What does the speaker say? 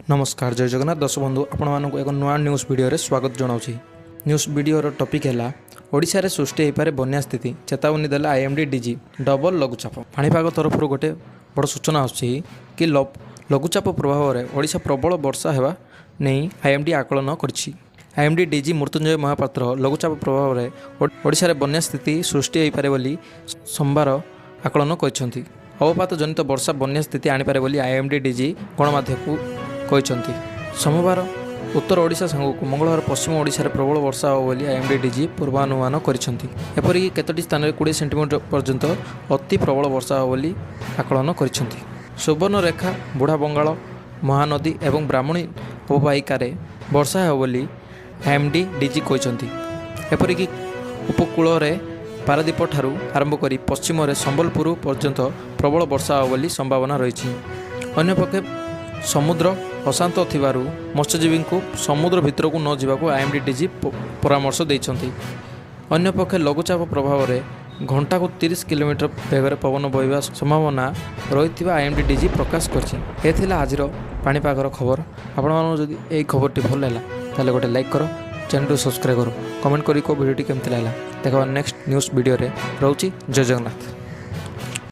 ନମସ୍କାର, ଜୟ ଜଗନ୍ନାଥ। ଦର୍ଶକ ବନ୍ଧୁ, ଆପଣମାନଙ୍କୁ ଏକ ନୂଆ ନ୍ୟୁଜ୍ ଭିଡ଼ିଓରେ ସ୍ୱାଗତ ଜଣାଉଛି। ନ୍ୟୁଜ୍ ଭିଡ଼ିଓର ଟପିକ୍ ହେଲା, ଓଡ଼ିଶାରେ ସୃଷ୍ଟି ହୋଇପାରେ ବନ୍ୟା ସ୍ଥିତି, ଚେତାବନୀ ଦେଲେ ଆଇଏମ୍ଡି ଡିଜି। ଡବଲ ଲଘୁଚାପ। ପାଣିପାଗ ତରଫରୁ ଗୋଟେ ବଡ଼ ସୂଚନା ଆସୁଛି କି ଲଘୁଚାପ ପ୍ରଭାବରେ ଓଡ଼ିଶା ପ୍ରବଳ ବର୍ଷା ହେବା ନେଇ ଆଇଏମ୍ଡି ଆକଳନ କରିଛି। ଆଇଏମ୍ଡି ଡିଜି ମୃତ୍ୟୁଞ୍ଜୟ ମହାପାତ୍ର ଲଘୁଚାପ ପ୍ରଭାବରେ ଓଡ଼ିଶାରେ ବନ୍ୟା ସ୍ଥିତି ସୃଷ୍ଟି ହୋଇପାରେ ବୋଲି ସୋମବାର ଆକଳନ କରିଛନ୍ତି। ଅବପାତ ଜନିତ ବର୍ଷା ବନ୍ୟା ସ୍ଥିତି ଆଣିପାରେ ବୋଲି ଆଇଏମ୍ଡି ଡିଜି ଗଣମାଧ୍ୟମକୁ କହିଛନ୍ତି। ସୋମବାର ଉତ୍ତର ଓଡ଼ିଶା ସାଙ୍ଗକୁ ମଙ୍ଗଳବାର ପଶ୍ଚିମ ଓଡ଼ିଶାରେ ପ୍ରବଳ ବର୍ଷା ହେବ ବୋଲି ଆଇଏମ୍ଡି ଡିଜି ପୂର୍ବାନୁମାନ କରିଛନ୍ତି। ଏପରିକି କେତୋଟି ସ୍ଥାନରେ 20 ସେଣ୍ଟିମିଟର ପର୍ଯ୍ୟନ୍ତ ଅତି ପ୍ରବଳ ବର୍ଷା ହେବ ବୋଲି ଆକଳନ କରିଛନ୍ତି। ସୁବର୍ଣ୍ଣରେଖା, ବୁଢ଼ା ବଙ୍ଗାଳ, ମହାନଦୀ ଏବଂ ବ୍ରାହ୍ମଣୀ ଅବବାହିକାରେ ବର୍ଷା ହେବ ବୋଲି ଆଇଏମ୍ଡି ଡିଜି କହିଛନ୍ତି। ଏପରିକି ଉପକୂଳରେ ପାରାଦୀପ ଠାରୁ ଆରମ୍ଭ କରି ପଶ୍ଚିମରେ ସମ୍ବଲପୁର ପର୍ଯ୍ୟନ୍ତ ପ୍ରବଳ ବର୍ଷା ହେବ ବୋଲି ସମ୍ଭାବନା ରହିଛି। ଅନ୍ୟପକ୍ଷେ ସମୁଦ୍ର ଅଶାନ୍ତ ଥିବାରୁ ମତ୍ସ୍ୟଜୀବୀଙ୍କୁ ସମୁଦ୍ର ଭିତରକୁ ନ ଯିବାକୁ ଆଇଏମ୍ଡି ଡିଜି ପରାମର୍ଶ ଦେଇଛନ୍ତି। ଅନ୍ୟପକ୍ଷେ ଲଘୁଚାପ ପ୍ରଭାବରେ ଘଣ୍ଟାକୁ 30 କିଲୋମିଟର ବେଗରେ ପବନ ବହିବା ସମ୍ଭାବନା ରହିଥିବା ଆଇଏମ୍ଡି ଡିଜି ପ୍ରକାଶ କରିଛି। ଏ ଥିଲା ଆଜିର ପାଣିପାଗର ଖବର। ଆପଣମାନଙ୍କୁ ଯଦି ଏହି ଖବରଟି ଭଲ ହେଲା, ତାହେଲେ ଗୋଟେ ଲାଇକ୍ କର, ଚ୍ୟାନେଲକୁ ସବସ୍କ୍ରାଇବ୍ କର, କମେଣ୍ଟ କରି କୁହ ଭିଡ଼ିଓଟି କେମିତି ଲାଗିଲା। ଦେଖବା ନେକ୍ସଟ ନ୍ୟୁଜ୍ ଭିଡ଼ିଓରେ। ରହୁଛି, ଜୟ ଜଗନ୍ନାଥ।